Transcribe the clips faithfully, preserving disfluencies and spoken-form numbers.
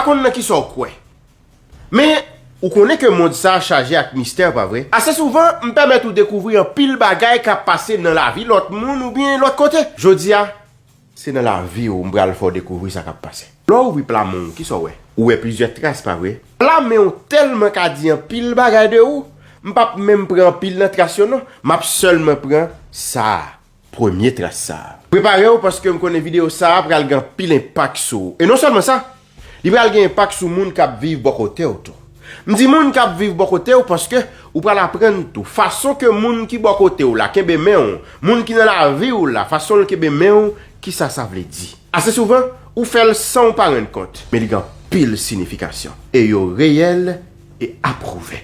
Konn nan kisa w kwè. Men, ou konnen ke mond sa a chaje ak mistè, pa vre? Ase souvan, m pèmèt ou dekouvri anpil bagay k ap pase nan lavi lòt moun oubyen lòt kote. Jodi a, se nan lavi w m pral fè w dekouvri sa k ap pase. Lè w ouvri pla men w, kisa w wè? Ou wè plizyè tras, pa vre? Pla men w tèlman ka di anpil bagay de ou, m p ap menm pran anpil nan tras yo non. M ap sèlman pran sa a. Premye tras sa a. Prepare w paske m konnen videyo sa a pral gen anpil enpak sou ou. E non sèlman sa, li pral gen enpak sou moun k ap viv bò kote w tou. M di moun k ap viv bò kote w paske ou pral aprann tou fason ke moun ki bò kote w la kenbe men w, moun ki nan lavi w la, fason l kenbe men w, kisa sa vle di. Ase souvan, ou fè l san w pa rann kont, men li gen anpil siyifikasyon e yo reyèl e apwouve.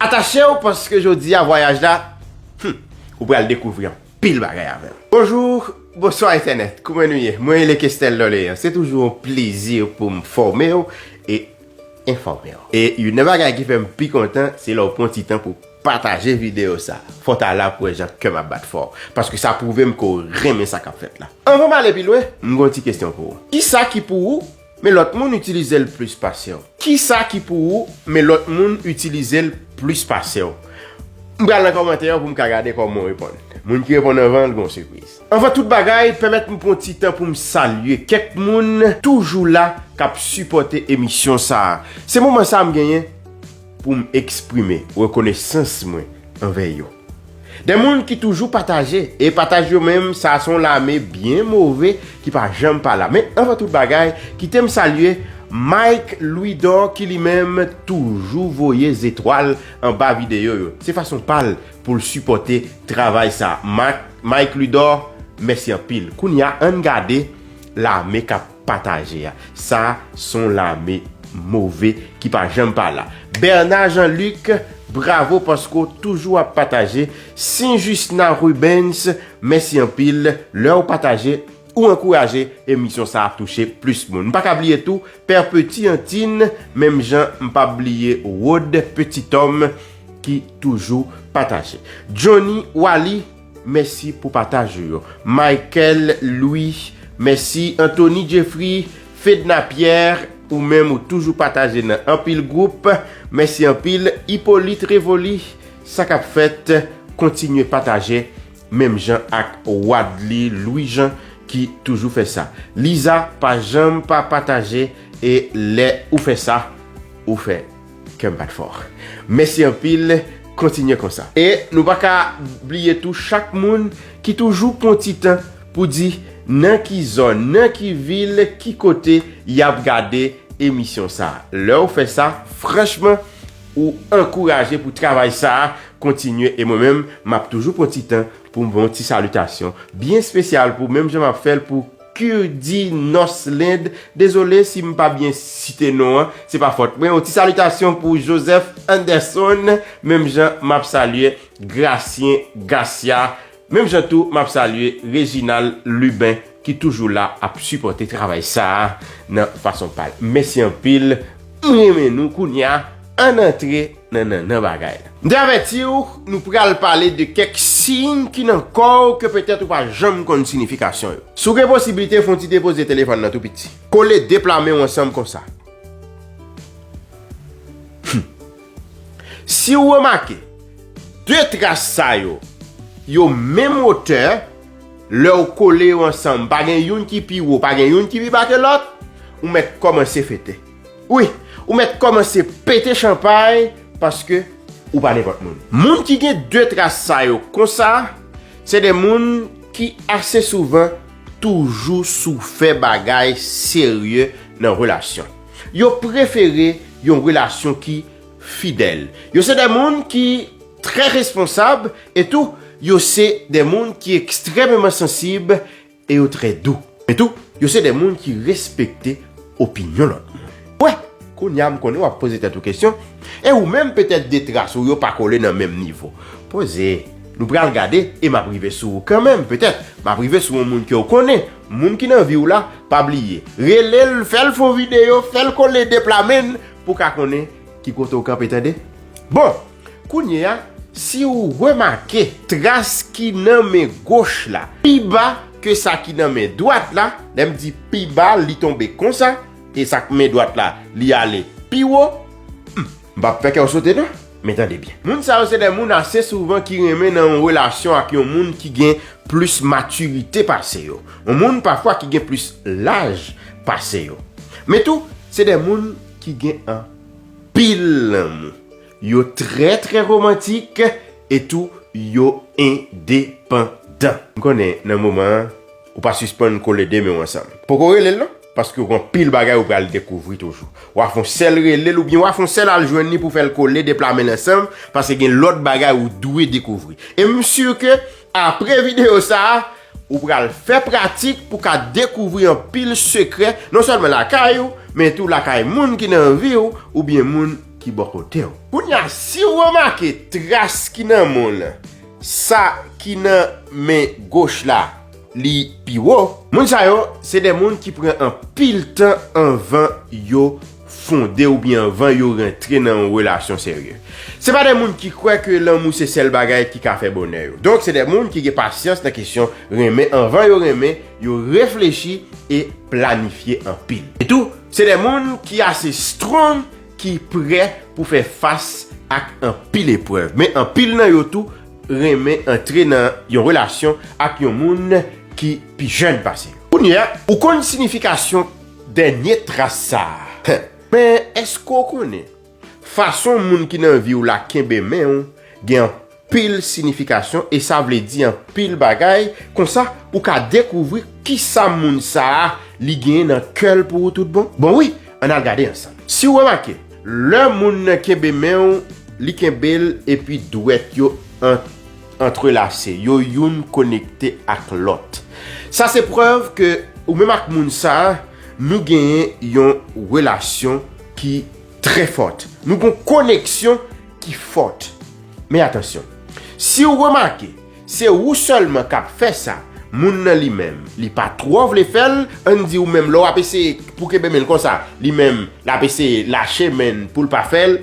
Atache w paske jodi a vwayaj la, hmm, ou pral dekouvri anpil bagay avè m. Bonjou, bonswa entènèt, kouman nou ye? Mwen rele Kestel Lòleyan. Se toujou yon plezi pou m fòme w e enfòme w. E youn nan bagay ki fè m pi kontan, se lè w pran ti tan pou pataje videyo sa. Fò w ta la pou wè jan kè m ap bat fò. Paske sa pwouve m ke w renmen sa k ap fèt la. Anvan m ale pi lwen, m gen yon ti kesyon pou ou. Kisa ki pou ou, men lòt moun itilize l plis pase w? Kisa ki pou ou, men lòt moun itilize l plis pase w? M pral nan kòmantè yo pou m ka gade kòman w reponn. Moun ki reponn anvan, l gen yon sipriz. Anvan tout bagay, pèmèt m pran ti tan pou m salye kèk moun toujou la k ap sipòte emisyon sa a. Se moman sa a m genyen pou m eksprime rekonesans mwen anvè yo. De moun ki toujou pataje, e pataj yo menm, sa se yon lame byen move ki pa janm pa la. Men anvan tout bagay, kite m salye Mike Louidor ki li menm toujou voye zetwal anba videyo yo. Se fason pa l pou l sipòte travay sa. Mike, Mike Louidor, mèsi anpil. Kounye a, ann gade lame k ap pataje a. Sa se yon lame move ki pa janm pa la. Bernard Jean Luc, bravo paske w toujou ap pataje. Sin Jusna Rubens, mèsi anpil. Lè w pataje, ou ankouraje emisyon sa ap touche plis moun. M pa ka bliye tou Pè Peti Antin, menm jan m p ap bliye Rod Petitòm ki toujou pataje. Johnny Wally, mèsi pou pataj ou yo. Michael Louis, mèsi. Anthony Jeffrey, Fedna Pierre, ou menm ou toujou pataje nan anpil gwoup. Mèsi anpil. Hippolyte Revoli, sa k ap fèt, kontinye pataje, menm jan ak Wadley Louis Jean ki toujou fè sa. Liza, pa janm pa pataje, e lè ou fè sa, ou fè kè m bat fò. Mèsi anpil, kontinye konsa. E nou pa ka bliye tou chak moun ki toujou pran ti tan pou di nan ki zòn, nan ki vil, ki kote y ap gade emisyon sa a. Lè w fè sa, franchman, ou ankouraje pou travay sa a kontinye. E mwen menm, m ap toujou pran ti tan pou m ba w yon ti salitasyon byen espesyal pou, menm jan m ap fè l pou Kurdi Nosland. Dezole si m pa byen site non an, se pa fòt mwen. Yon ti salitasyon pou Joseph Anderson, menm jan m ap salye Gracien Garcia, menm jan tou m ap salye Reginald Lubin ki toujou la ap sipòte travay sa a nan fason pa l. Mèsi anpil, m renmen nou. Kounye a, ann antre nan nannan bagay la. M te avèti w, nou pral pale de kèk siy ki nan kò w ke petèt ou pa janm konn siyifikasyon yo. Si w gen posiblite, fè yon ti depoze telefòn nan tou piti. Kole de pla men w ansanm konsa. Hmm. Si w remake de tras sa yo, yo menm wotè, lè w kole yo ansanm, pa gen youn ki pi wo, pa gen youn ki pi ba ke lòt, ou mèt kòmanse fete. Wi, ou mèt kòmanse pete chanpay paske ou pa nenpòt moun. Moun ki gen de tras sa yo konsa, se de moun ki ase souvan toujou sou fè bagay serye nan relasyon. Yo prefere yon relasyon ki fidèl. Yo se de moun ki trè responsab e tou, yo se de moun ki ekstrèmeman sansib e yo trè dou. E tou, yo se de moun ki respekte opinyon lòt moun. Wè, kounye a m konnen w ap poze tèt ou kesyon, e ou menm petèt de tras ou yo pa kole nan menm nivo. Poze, nou pral gade e m ap rive sou ou kanmenm, petèt m ap rive sou yon moun ke w konnen, moun ki nan vi w la, pa bliye. Rele l, fè l fè yon videyo, fè l kole de pla men n pou w ka konnen ki kote w kanpe, tande? Bon, kounye a, si w remake tras ki nan men goch la pi ba ke sa ki nan men dwat la, lè m di pi ba, li tonbe konsa, e sa k men dwat la, li ale pi wo, hmm, m p ap fè kè w sote non. Men tande byen. Moun sa yo se de moun ase souvan ki renmen nan yon relasyon ak yon moun ki gen plis matirite pase yo. Yon moun pafwa ki gen plis laj pase yo. Men tou, se de moun ki gen anpil lanmou. Yo trè, trè romantik e tou yo endepandan. M konnen nan moman an, ou pa sispann kole de men w ansanm. Poko rele l non, paske w gen anpil bagay ou pral dekouvri toujou. W a fè yon sèl rele l oubyen w a fè yon sèl al jwenn li pou fè l kole de pla men l ansanm, paske gen lòt bagay ou dwe dekouvri. E m si ke apre videyo sa a, ou pral fè pratik pou ka dekouvri anpil sekrè, non sèlman lakay ou, men tou lakay moun ki nan vi w oubyen moun ki bò kote w. Kounye a, si w remake tras ki nan men w lan, sa ki nan men goch la, li pi wo. Moun sa yo, se de moun ki pran anpil tan anvan yo fonde oubyen anvan yo rantre nan yon relasyon serye. Se pa de moun ki kwè ke lanmou se sèl bagay ki ka fè bonè yo. Donk, se de moun ki gen pasyans nan kesyon renmen. Anvan yo renmen, yo reflechi e planifye anpil. E tou, se de moun ki ase strong, ki prè pou fè fas ak anpil eprèv. Men anpil nan yo tou renmen antre nan yon relasyon ak yon moun ki pi jèn pase yo. Kounye a, ou konn sinifikasyon dènye tras sa a. Men èske w konnen fason moun ki nan vi w la kenbe men w gen anpil sinifikasyon e sa vle di anpil bagay? Konsa, ou ka dekouvri kisa moun sa a li genyen nan kè l pou ou tout bon. Bon wi, ann al gade ansanm. Si w remake, lè moun nan kenbe men w, li kenbe l epi dwèt yo an- antrelase, yo youn konekte ak lòt. Sa se prèv ke ou menm ak moun sa a, nou genyen yon relasyon ki trè fòt. Nou gen yon koneksyon ki fòt. Men atansyon, si w remake se ou sèlman k ap fè sa, moun nan li menm, li pa twò vle fè l, ann di ou menm lè w ap eseye pou kenbe men l konsa, li menm, l ap eseye lache men l pou l pa fè l,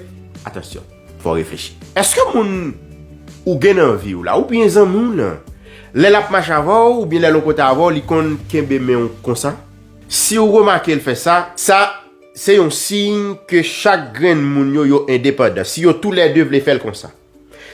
atansyon, fò w reflechi. Èske moun ou gen nan vi w la, oubyen zanmi w lan, lè l ap mache avè w, oubyen lè l yon kote avè w, li konn kenbe men w konsa? Si w remake l fè sa, sa se yon siy ke chak grenn moun yo, yo endepandan. Si yo toulède vle fè l konsa.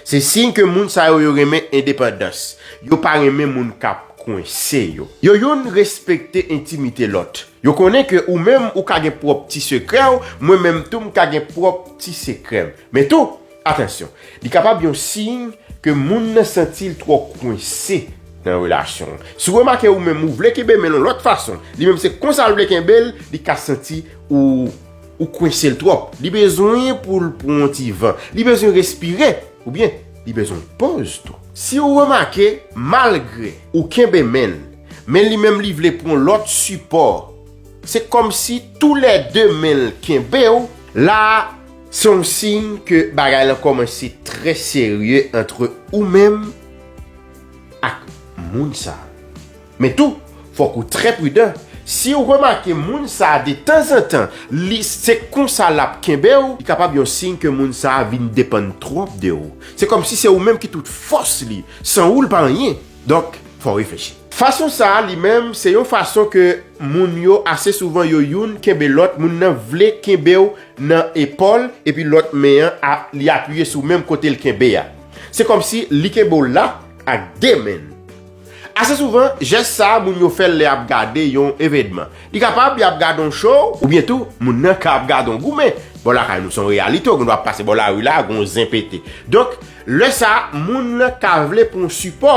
Se siy ke moun sa yo, yo renmen endepandans. Yo pa renmen moun k ap kwense yo. Yo youn respekte entimite lòt. Yo konnen ke ou menm ou ka gen pwòp ti sekrè w, mwen menm tou m ka gen pwòp ti sekrè m. Men tou, atansyon, li kapab yon siy ke moun nan santi l twò kwense nan relasyon an. Si w remake ou menm ou vle kenbe men l yon lòt fason, li menm se konsa l vle kenbe l, li ka santi ou ou kwense l twòp. Li bezwen pou l pran yon ti van. Li bezwen respire. Oubyen, li bezwen poz tou. Si w remake, malgre ou kenbe men l, men li menm li vle pran lòt sipò, se kòmsi toulède men l kenbe w, la a, se yon siy ke bagay lan kòmanse trè serye ant ou menm ak moun sa a. Men tou, fòk ou trè pridan. Si w remake moun sa a de tanzantan, li se konsa l ap kenbe w, li kapab yon siy ke moun sa a vin depann twòp de ou. Se kòmsi se ou menm ki tout fòs li, san ou l pa anyen. Donk, fò w reflechi. Fason sa a li menm, se yon fason ke moun yo ase souvan yo youn kenbe lòt, moun nan vle kenbe w nan epòl, epi lòt men an a, li apiye sou menm kote l kenbe a. Se kòmsi li kenbe w la ak de men l. Ase souvan, jès sa a, moun yo fè l lè y ap gade yon evènman. Li kapab, y ap gade yon show, oubyen tou, moun nan ka ap gade yon goumen. Bò lakay nou, se yon reyalite, ou gen dwa ap pase bò lari la, gen yon zen pete. Donk, lè sa a, moun nan ka vle pran yon sipò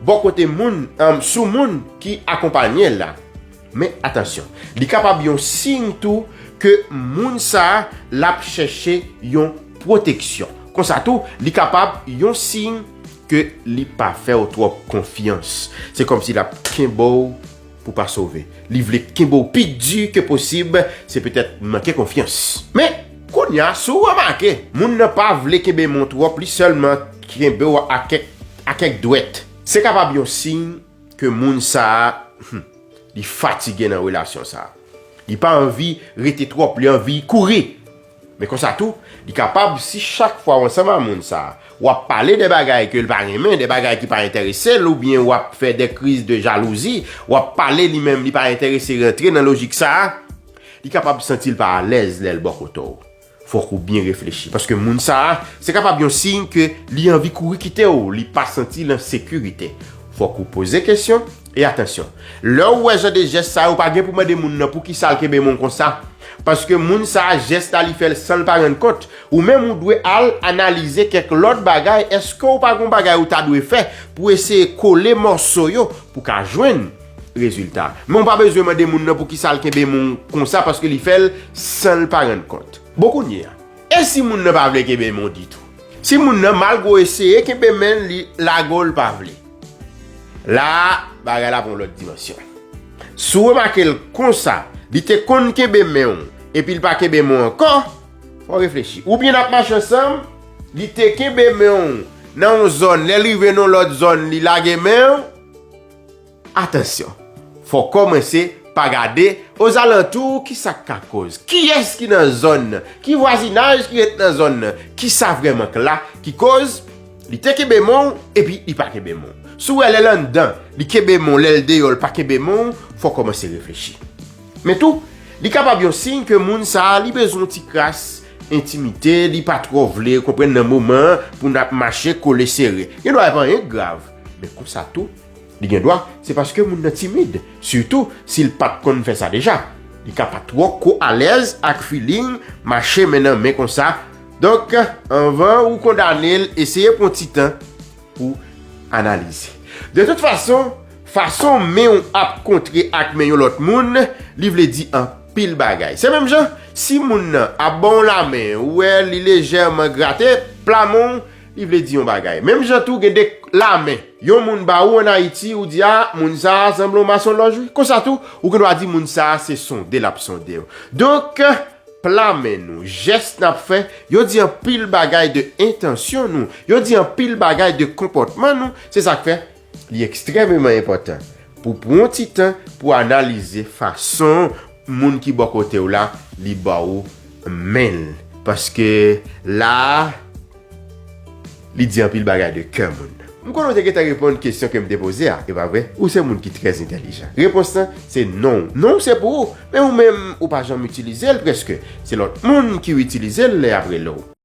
bò kote moun, em, sou moun ki akonpaye l la. Men atansyon, li kapab yon siy tou ke moun sa a, l ap chèche yon pwoteksyon. Konsa tou, li kapab yon siy ke li pa fè w twòp konfyans. Se kòmsi l ap kenbe w pou pa sove. Li vle kenbe w pi di ke posib, se petèt manke konfyans. Men, kounye a, si w remake, moun nan pa vle kenbe men w twòp, li sèlman kenbe w ak kèk, ak kèk dwèt. Se kapab yon siy ke moun sa a, hmm, li fatige nan relasyon sa a. Li pa anvi rete twòp, li anvi kouri. Men konsa tou, li kapab, si chak fwa w ansanm a moun sa a, w ap pale de bagay ke l pa renmen, de bagay ki pa enterese l, oubyen w ap fè de kriz de jalouzi, w ap pale li menm, li pa enterese rantre nan lojik sa a, Li kapab santi l pa alèz lè l bò kote w. Fòk ou byen reflechi, paske moun sa a, se kapab yon siy ke li anvi kouri kite w, li pa santi l an sekirite. Fòk ou poze kesyon, e atansyon, lè w wè jan de jès sa yo, pa gen pou mande moun nan poukisa l kenbe men w konsa. Paske moun sa a, jès la li fè l san l pa rann kont. Ou menm ou dwe al analize kèk lòt bagay. Èske w pa gen bagay ou ta dwe fè pou eseye kole mòso yo pou ka jwenn rezilta? Men w pa bezwen mande moun nan poukisa l kenbe men w konsa, paske li fè l san l pa rann kont. Bon, kounye a, e si moun nan pa vle kenbe men w ditou? Si moun nan, malgre w eseye kenbe men l, li lage w, l pa vle? La a, bagay la pran yon lòt dimansyon. Si w remake l konsa, li te konn kenbe men w, epi l pa kenbe men w ankò, fò w reflechi. Oubyen n ap mache ansanm, li te kenbe men w nan yon zòn, lè l rive nan yon lòt zòn, li lage men w. Atansyon, fò w kòmanse pa gade ozalantou ki sa k ka koz. Kiyès ki nan zòn nan? Ki vwazinaj ki ret nan zòn nan? Ki sa vrèman k la ki koz li te kenbe men w epi li pa kenbe men w? Si w wè lè l anndan, li kenbe men w, lè l deyò, l pa kenbe men w, fò w kòmanse reflechi. Men tou, li kapab yon siy ke moun sa a, li bezwen yon ti kras entimite, li pa twò vle, konprann, nan moman an, pou n ap mache kole sere. Gen dwa e pa anyen k grav, men konsa tou, li gen dwa, se paske moun nan timid, sitou si l pa t konn fè sa deja. Li ka pa twò ko alèz ak feeling mache men nan men konsa. Donk, anvan ou kondane l, eseye pran ti tan pou analize. De tout fason, fason men w ap kontre ak men yon lòt moun, li vle di anpil bagay. Se menm jan, si moun nan ap ba w lamen, ou wè li lejèman grate pla men w, li vle di yon bagay. Menm jan tou, gen de lamen yon moun ba ou ann Ayiti, ou di, "A, moun sa a sanble yon masonlòj, wi." Konsa tou, ou gen dwa di moun sa a se sonde l ap sonde w. Donk, pla men nou, jès n ap fè, yo di anpil bagay de entansyon nou, yo di anpil bagay de konpòtman nou. Se sa k fè li ekstrèmeman enpòtan pou pran yon ti tan pou analize fason moun ki bò kote w la, li ba w men l. Paske la a, li di anpil bagay de kè moun nan. M konnen w te gentan reponn kesyon ke m te poze a, e pa vre? Ou se moun ki trè entèlijan. Repons lan se non. Non w se pou ou, men ou menm, ou pa janm itilize l prèske. Se lòt moun ki itilize l lè y ap rele w.